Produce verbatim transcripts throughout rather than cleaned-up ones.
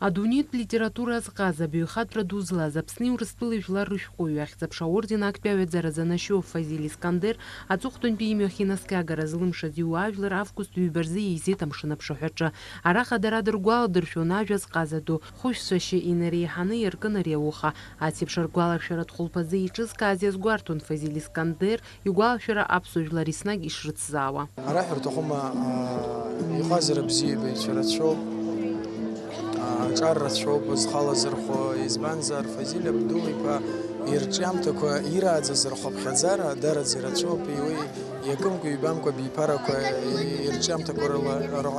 Адунеитә литература азҟаза, абаҩхатәра ду злаз, Аԥсни Урыстәылеи жәлар рышәҟәыҩҩы, ахьӡ-аԥша аорден актәи аҩаӡара занашьоу Фазиль Искандер аҵыхәтәантәи имҩахь инаскьагара злымшаз иуаажәлар август ҩба рзы еизеит амшын аԥшаҳәаҿы. Араҟа дара дыргәаладыршәон ажәа зҟаза ду, хәышәцәашьа инареиҳаны иаркын ари ауха. Ас еиԥш аргәаларшәаратә хәылԥазы еиҿызкааз иазгәарҭон Фазиль Искандер игәалашәара аԥсуа жәлар еснагь ишрыцзаауа. Ҳара ҳәа рҭахума, аа, иҟазара бзиабаҩцәа рацәоуп, аа, аҿар рацәоуп зхалазырхәо, избанзар, Фазиль Абдул-иԥа ирҿиамҭақәа ирааӡаз рхыԥхьаӡара дараӡа ирацәоуп, уи иакымкәа-ҩбамкәа абиԥарақәа ирҿиамҭақәа рыла,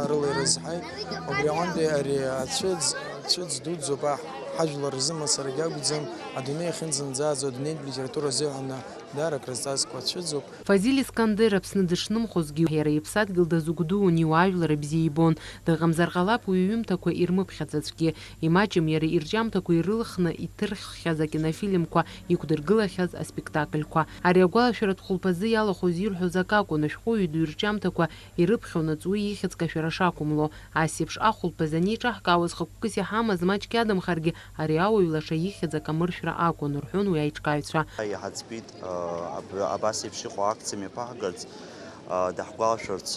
рыла ирызҳаит. Убри аҟынтәи ари ацәыӡ, цәыӡ дуӡӡоуп аҳ-, ҳажәлар рзы мацарагьы акәӡам, адунеи ахьынӡанӡааӡо, адунеитә литература азыҳәан даара акрызҵазкуа цәыӡуп. Фазиль Искандер Аԥсны дышнымхозгьы, иара иԥсадгьыл дазыгәдуун, иуаажәлар бзиа ибон. Дыҟамзар ҟалап уи иҩымҭақәа ирмыԥхьаӡацәгьы. Имаҷым иара ирҿиамҭақәа ирылхны иҭырххьаз акинофильмқәа, иқәдыргылахьаз аспектакльқәа. Ари агәалашәаратә хәылԥазы иалахәыз ирҳәоз акы акәын, ашәҟәыҩҩы ду ирҿиамҭақәа ирыԥхьонаҵ уи ихьӡ кашәара шақәымло. Ас еиԥш ахәылԥаз анеиҿаҳкаауаз хықәкыс иҳамаз маҷк иадамхаргьы, ари ауаҩ лаша ихьӡ акамыршәра акәын, рҳәон уи аиҿкааҩцәа. Иҳаӡбеит, аб-, абас еиԥш иҟоу акциа мҩаԥаҳгарц, даҳгәалашәарц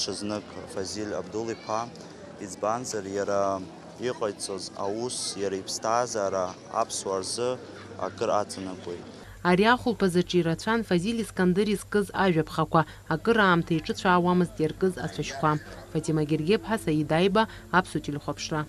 ҽазнык Фазиль Абдул-иԥа, избанзар, иара иҟаиҵоз аус, иара иԥсҭазаара аԥсуаа рзы акыр аҵанакуеит. Ари ахәылԥазаҿы ирацәан Фазиль Искандер изкыз ажәаԥхақәа, акыраамҭа иҿыцәаауамызт иаркыз ацәашьқәа. Фатима Гергеԥҳа, Саид Аиба, Аԥсуа телехәаԥшра.